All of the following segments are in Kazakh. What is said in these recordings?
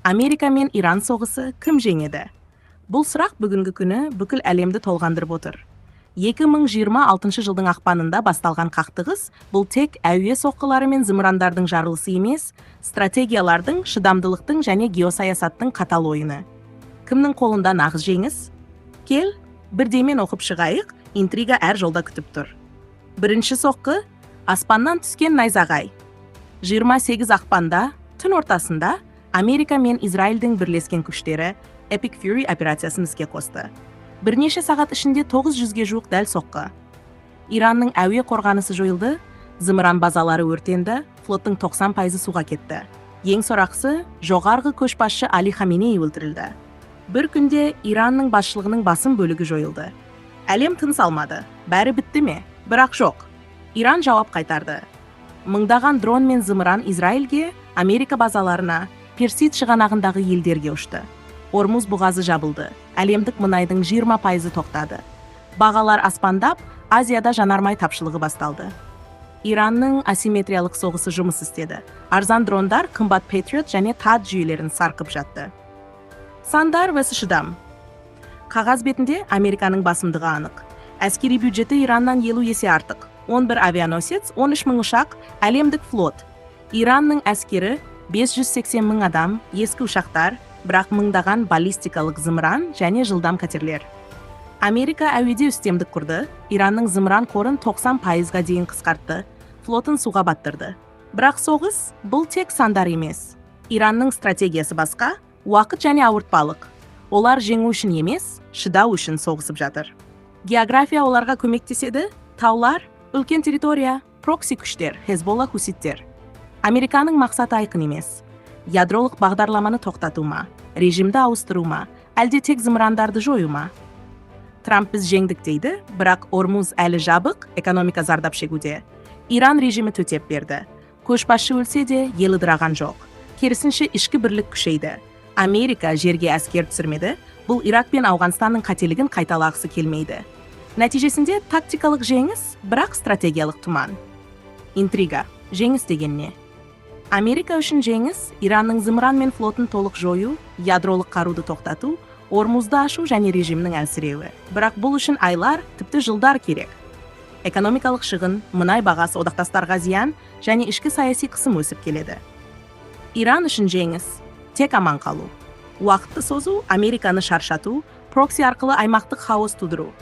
Америка мен Иран соғысы: кім жеңеді? Бұл сұрақ бүгінгі күні бүкіл әлемді толғандырып отыр. 2026 жылдың ақпанында басталған қақтығыс – бұл тек әуе соққылары мен зымырандардың жарылысы емес, стратегиялардың, шыдамдылықтың және геосаясаттың қатал ойыны. Кімнің қолында нағыз жеңіс? Кел, бірдеймен оқып шығайық, интрига әр жолда күтіп тұр. Бірінші соққы – аспаннан түскен найзағай. 28 ақпанда түн ортасында Америка мен Израильдің бірлескен күштері Epic Fury операциясын іске қосты. Бірнеше сағат ішінде 900-ге жуық дәл соққы. Иранның әуе қорғанысы жойылды, зымыран базалары өртенді, флоттың 90% суға кетті. Ең сорақысы, жоғарғы көшбасшы Али Хаменеи өлтірілді. Бір күнде Иранның басшылығының басым бөлігі жойылды. Әлем тыныс алмады. Бәрі бітті ме? Бірақ жоқ. Иран жауап қайтарды. Мыңдаған дрон мен зымыран Израильге, Америка базаларына, Персид шығанағындағы елдерге ұшты. Ормуз бұғазы жабылды. Әлемдік мұнайдың 20% тоқтады. Бағалар аспандап, Азияда жанармай тапшылығы басталды. Иранның асимметриялық соғысы жұмыс істеді. Арзан дрондар қымбат Patriot және THAAD жүйелерін сарқып жатты. Сандар vs шыдам. Қағаз бетінде Американың басымдығы анық. Әскери бюджеті Ираннан 50 есе артық. 11 авианосец, 13 мың ұшақ, әлемдік флот. Иранның әскері 580 мың адам, ескі ұшақтар, бірақ мыңдаған баллистикалық зымыран және жылдам катерлер. Америка әуеде үстемдік құрды, Иранның зымыран қорын 90%-ға дейін қысқартты, флотын суға баттырды. Бірақ соғыс – бұл тек сандар емес. Иранның стратегиясы басқа: уақыт және ауыртпалық. Олар жеңу үшін емес, шыдау үшін соғысып жатыр. География оларға көмектеседі: таулар, үлкен территория, прокси күштер, Хезболла, хуситтер. Американың мақсаты айқын емес. Ядролық бағдарламаны тоқтату ма, режимді ауыстыру ма, әлде тек зымырандарды жою ма? Трамп «біз жеңдік» дейді, бірақ Ормуз әлі жабық, экономика зардап шегуде. Иран режимі төтеп берді. Көшбасшы өлсе де, ел ыдыраған жоқ. Керісінше, ішкі бірлік күшейді. Америка жерге әскер түсірмеді, бұл Ирак пен Ауғанстанның қателігін қайталағысы келмейді. Нәтижесінде тактикалық жеңіс, бірақ стратегиялық тұман. Интрига. Жеңіс деген не? Америка үшін жеңіс – Иранның зымыран мен флотын толық жою, ядролық қаруды тоқтату, Ормузды ашу және режимнің әлсіреуі. Бірақ бұл үшін айлар, тіпті жылдар керек. Экономикалық шығын, мұнай бағасы, одақтастарға зиян және ішкі саяси қысым өсіп келеді. Иран үшін жеңіс – тек аман қалу. Уақытты созу, Американы шаршату, прокси арқылы аймақтық хаос тудыру.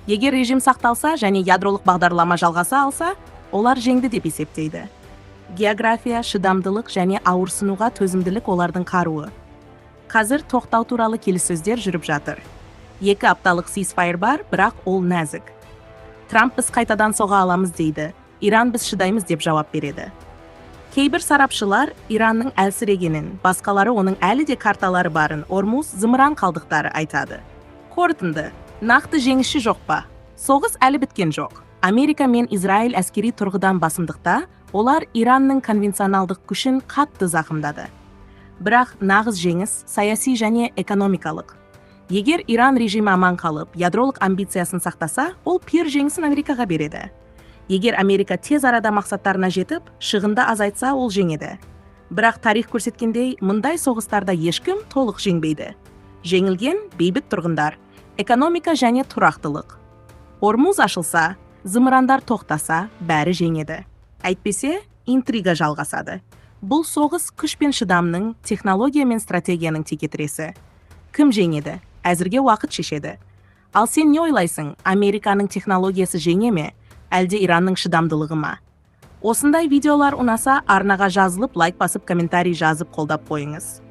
Егер режим сақталса және ядролық бағдарлама жалғаса алса, олар жеңді деп есептейді. География, шыдамдылық және ауырсынуға төзімділік – олардың қаруы. Қазір тоқтау туралы келіссөздер жүріп жатыр. 2 апталық ceasefire бар, бірақ ол нәзік. Трамп «біз қайтадан соға аламыз» дейді, Иран «біз шыдаймыз» деп жауап береді. Кейбір сарапшылар Иранның әлсірегенін, басқалары оның әлі де карталары барын, Ормуз, зымыран қалдықтары, айтады. Қорытынды: нақты жеңісші жоқ па? Соғыс әлі біткен жоқ. Америка мен Израиль әскери тұрғыдан басымдықта, олар Иранның конвенционалдық күшін қатты зақымдады. Бірақ нағыз жеңіс саяси және экономикалық. Егер Иран режимі аман қалып, ядролық амбициясын сақтаса, ол пир жеңісін Америкаға береді. Егер Америка тез арада мақсаттарына жетіп, шығынды азайтса, ол жеңеді. Бірақ тарих көрсеткендей, мұндай соғыстарда ешкім толық жеңбейді. Жеңілген бейбіт тұрғындар, экономика және тұрақтылық. Ормуз ашылса, зымырандар тоқтаса, бәрі жеңеді. Әйтпесе, интрига жалғасады. Бұл соғыс күш пен шыдамның, технология мен стратегияның текетіресі. Кім жеңеді? Әзірге уақыт шешеді. Ал сен не ойлайсың? Американың технологиясы жеңе ме, әлде Иранның шыдамдылығы ма? Осындай видеолар ұнаса, арнаға жазылып, лайк басып, комментарий жазып, қолдап қойыңыз.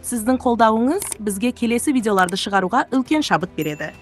Сіздің қолдауыңыз бізге келесі видеоларды шығаруға үлкен шабыт береді.